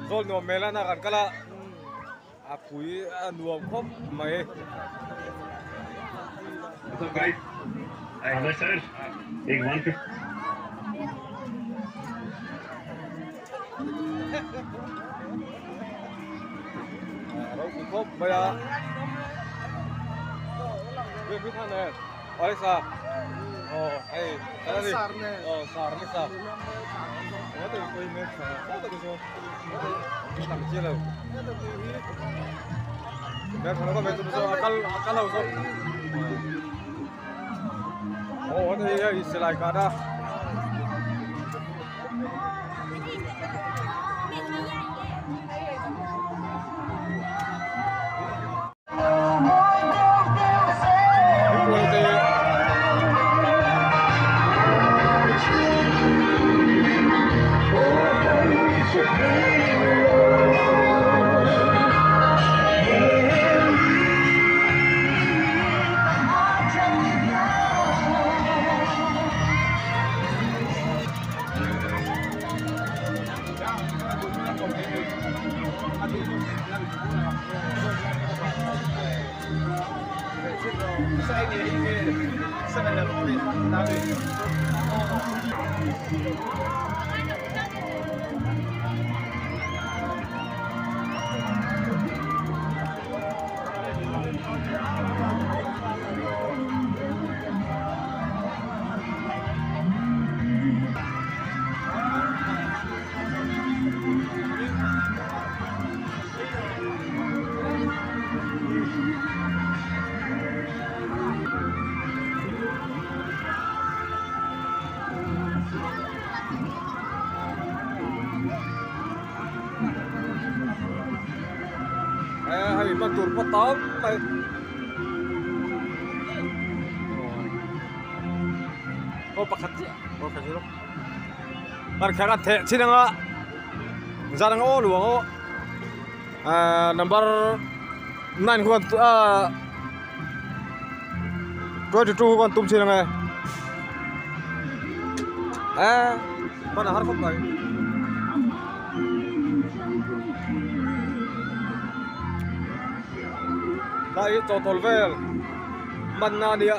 Zawl nuam hmel a na kan kal a a pui a nuam khawp mai. Ropui khawp mai a. Silai kah na. Hei hman tur pawh tam mai aw pakhat chiah aw ka hre lo. Kan kher a theh chin anga zan ang aw luang aw ahh number 9 khuan ahh 22 khuan tum chin ang e eh hman a har khawp mai. Lai hi chawhtawl vel hmanna a nia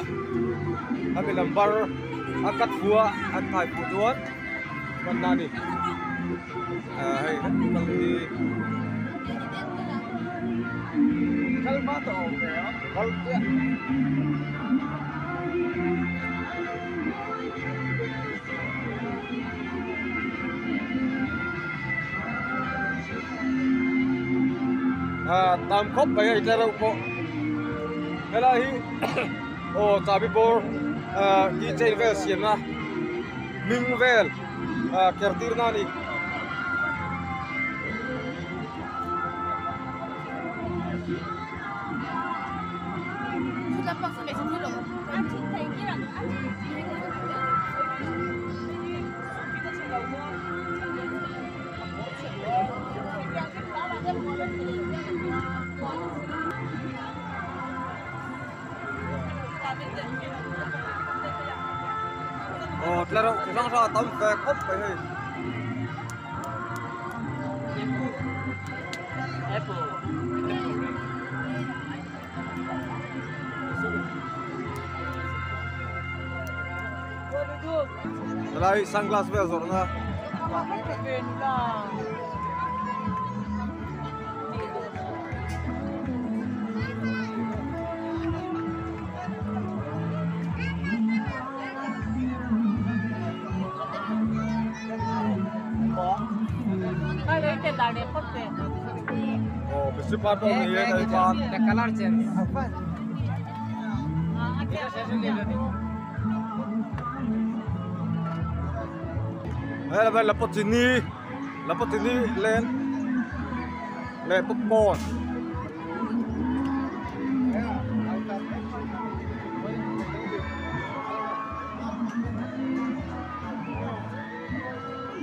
a mi number a cut fua an thai fuh chuan hmanna a ni ah hei kal hi kal hma tawh awm ve a kal chiah. Ah tam khawp mai a tle reuh pawh helai hi aw chahbi bawr ah key chain vel siamna hming vel ah ker tirna a ni. Aw tla reuh chi hrang hrang a tam ve khawp mai hei. Helai sunglass vel zawrhna. Oh, bisi par pawh ni e hei khan. The color change. Hei la vel lapawchini lapawchini len leh popcorn.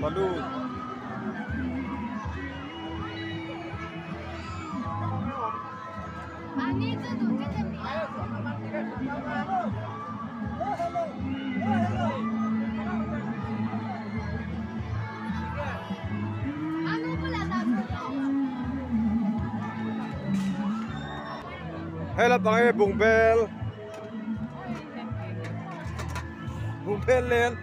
Balloon. Hei lampang hi bungbel bungbel len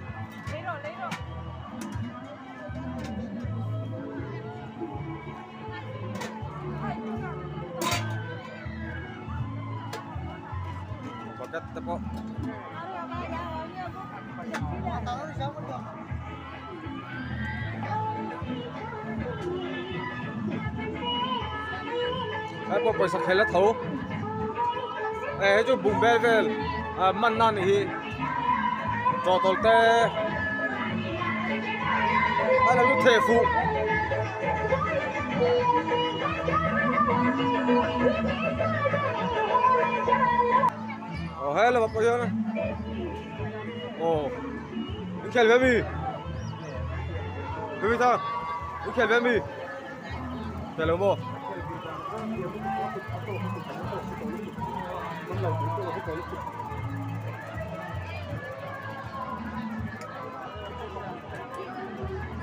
bucket te pawh. Hei pawh pawisa khel a tho eh hei chu bungbel vel ah man na anih hi chawhtawlh te a lo theh fuh. Aw he lamah pawh hian aw in khel ve mi Baby thang in khel ve mi khel lo maw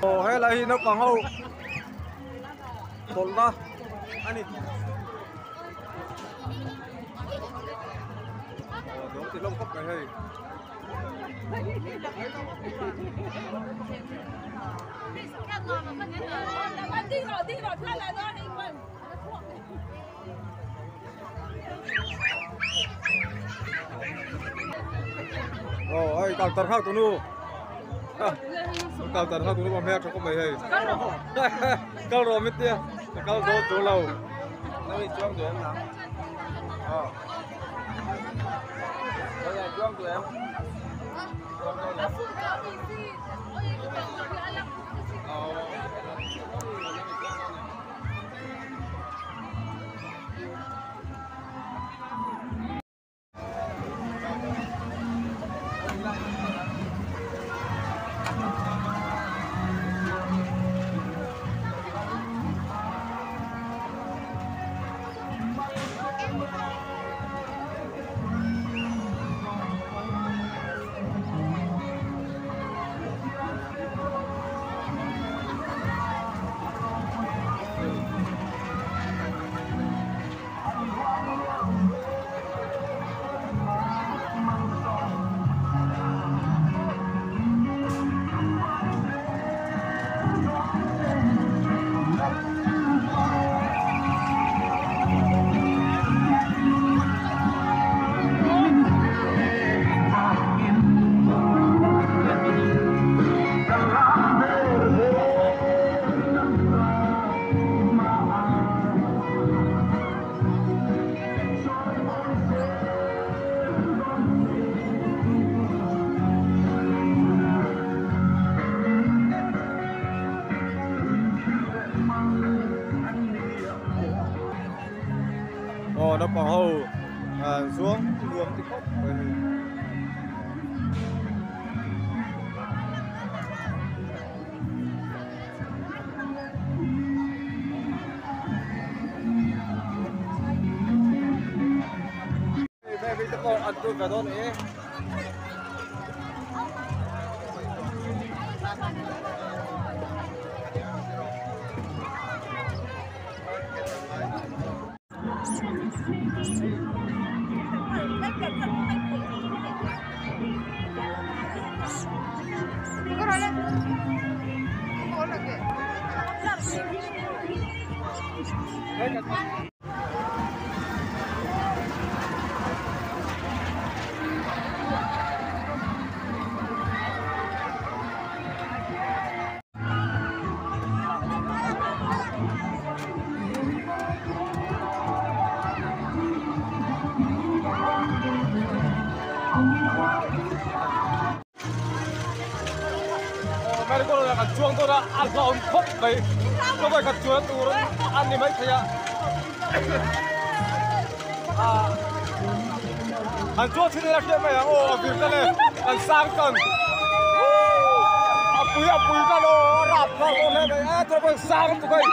aw helai hi naupang ho tawlhna a ni. Aw ti hlawm khawp mai hei. Aw hei counter nghak tunu counter nghak tunu pawh hmel tha khawp mai hei kal rawh mit tia ka kal dawn chu lo. Aw naupang ho an zuang nuam ti khawp mai a ni. Baby te pawh an lut ve dawn e. Merry-go-round ah kan chuang dawn a, a hlauhawm khawp mai. Ka vawi khat chuan tur a ni maithei a. An chuang thin ila hriat mai ang aw a vir tan e kan sang tan a pui a pui tan aw a rap phak dawn hle mai e tuna pawh sang lutuk hei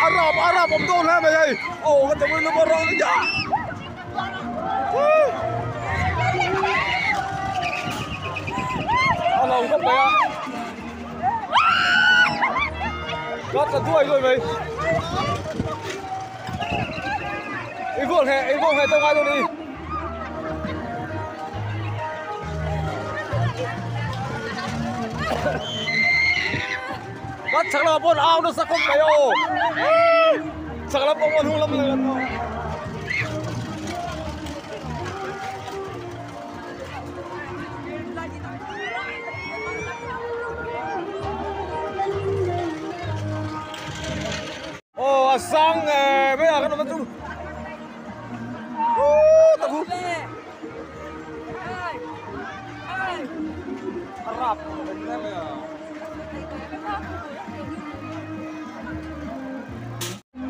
a rap a rap awm dawn hle mai hei aw ka ti mai lutuk a a lo khawp mai a. tla duai duai mai. I vuak hneh i vuak hneh tawk ngai dawn a ni. Kan chhak lamah pawh an au nasa khawp mai aw. Chhak lam pawh hnung lam leh lam. Aw a sang eh mai a kan awm a chu. Tak hu. A rap em mai a.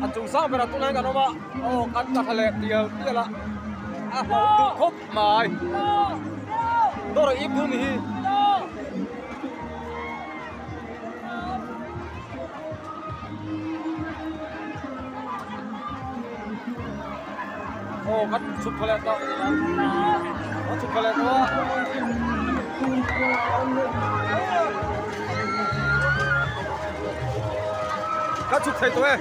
A chung sang berah tunah hian kan awm a aw kan tla thla leh tial tial a a hlauh duh khawp mai dawr a ip duh ni hi. Aw kan chhuk thla leh tawh kan chhuk thla leh tawh a. Kan chhuk thei tawh e.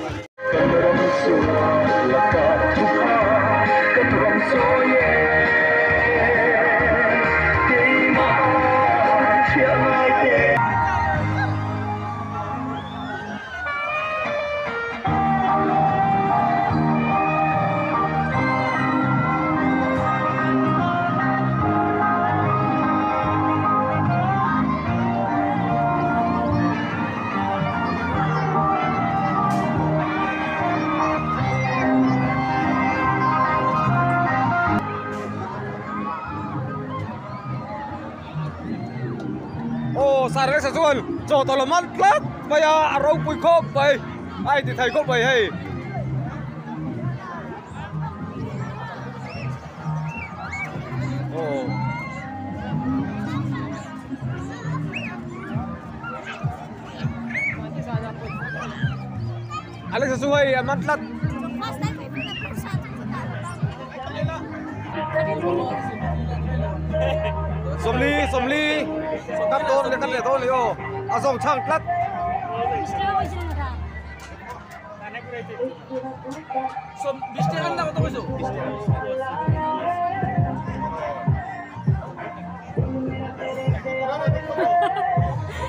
Aw Saresa chuan chaw tawlh a man tlat mai a a ropui khawp mai a inti thei khawp mai hei. Aw. Alexa chu hei a man tlat. Sawmli sawmli kat dawn leh kat leh dawn leh aw a zawng chhang tlat.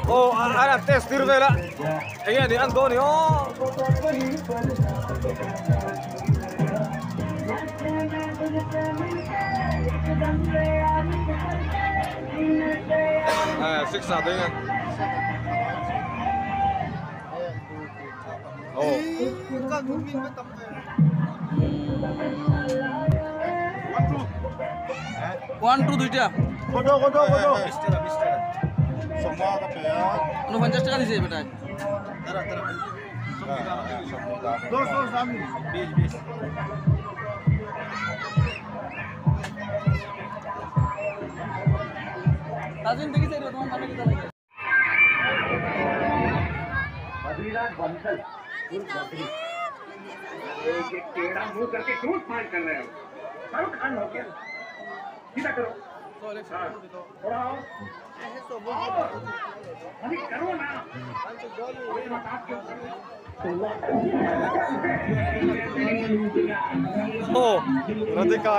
Aw a test tir vel a enge ni an dawn ni aw. Six a ding a. Oh. One two দুইটা কত কত কত 20 টাকা 20 টাকা 49 টাকা দিছে বেটায়। 10 10 দাম 20 20 তাজিম দেখিছে তোমার নামে কি লাগে। बद्रीनाथ बंसल बद्री एक एक टेढ़ा मुंह करके क्यों स्माइल कर रहे हो? शाहरुख खान हो क्या? सीधा करो, थोड़ा और, अरे करो ना। Oh, Radhika.